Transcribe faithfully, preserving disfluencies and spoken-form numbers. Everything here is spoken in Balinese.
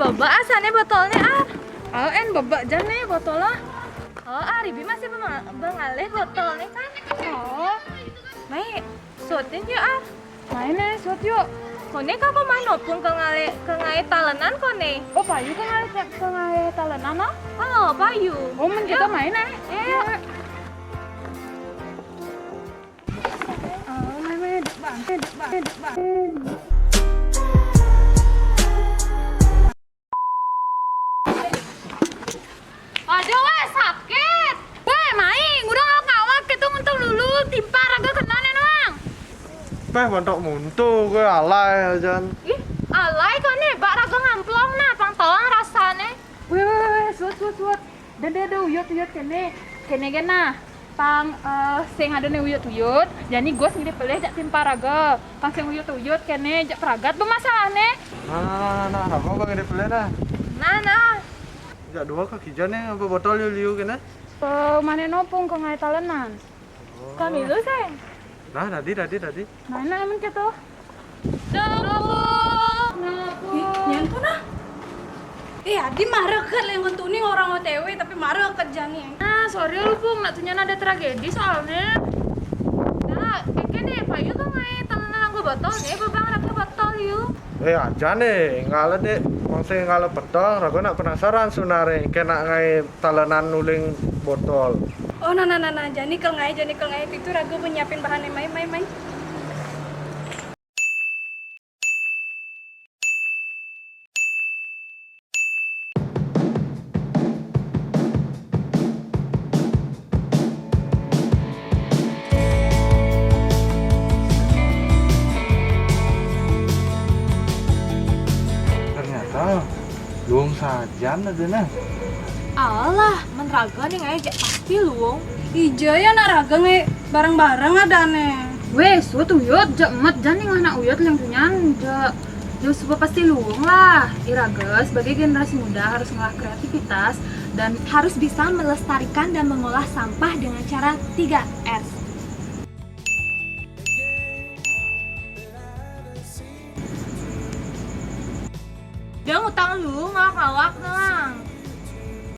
Bebek ah sané botolné ah. Oh, en bebek ja né botol ah. Oh, ah, Ribi masih bema- bengalih botolné kan. Oh, mai suutin yuk ah. Mai né, suut yuk. Koné ka ko mai nopung ka ngalih, ka ngaé talénan koné. Oh, payu ka ngalih, ka ngaé talénan ah. Oh, payu. Oh, mun kéto mai né. Iya. Aduh, wéh, sakit. Wéh, mai, udah ngawak-ngawak, kita untung lulu, timpa raga kena né, Nang. Péh, bantok muntu, gue alay, jan. Ih, alay koné, bak raga ngamplong, nah, pang tawang rasané. Wéh, wéh, wéh, suut, suut, suut. Dadi ada uyut-uyut kéné. Kéné gén nah. Pang, eh, sing ada né uyut-uyut. Jani gua sing dipilih jak timpa raga. Pang sing uyut-uyut kéné jak pragat bemasalahné. Nah, nah, nah, nah, raga bang dipilih nah. Nah, nah. Jak dua kaki jani apa botol liu-liu kéné? Eh, mana nopung ka ngaé talénan. Kami lu, Seng. Nah, tadi, tadi, tadi. Mana emang kéto? Nopung. Nopung. Ih, nyentuh nah. Ih, Adi mareket lé ngentuning orang O T W tapi mareket jani. Ah, sorry lu, Pung. Nak tuh nyana ada tragedi soalnya. Nah, kéné, payu ka ngaé talénan nganggo botol né, bebang raga botol yuk. Eh, aja né, ngala dé, mangsé ngala botol, raga nak penasaran sunaré, kéné ngaé talénan uling botol. Oh, nah, nah, nah, nah, jani kel ngaé, jani kel ngaé, itu raga nyiapin bahanné, mai, mai, mai. Ternyata luung sajan ada nah. Alah, men raga ning aja pasti luung. Ija ya nak raga nge bareng-bareng ada nih. Weh, suut uyut, ja emet jan ning anak uyut lingkungan, ja. Yo, suba pasti luung lah. Iraga sebagai generasi muda harus ngolah kreativitas dan harus bisa melestarikan dan mengolah sampah dengan cara tiga S. Dia ngutang lu, ngawak-ngawak lah.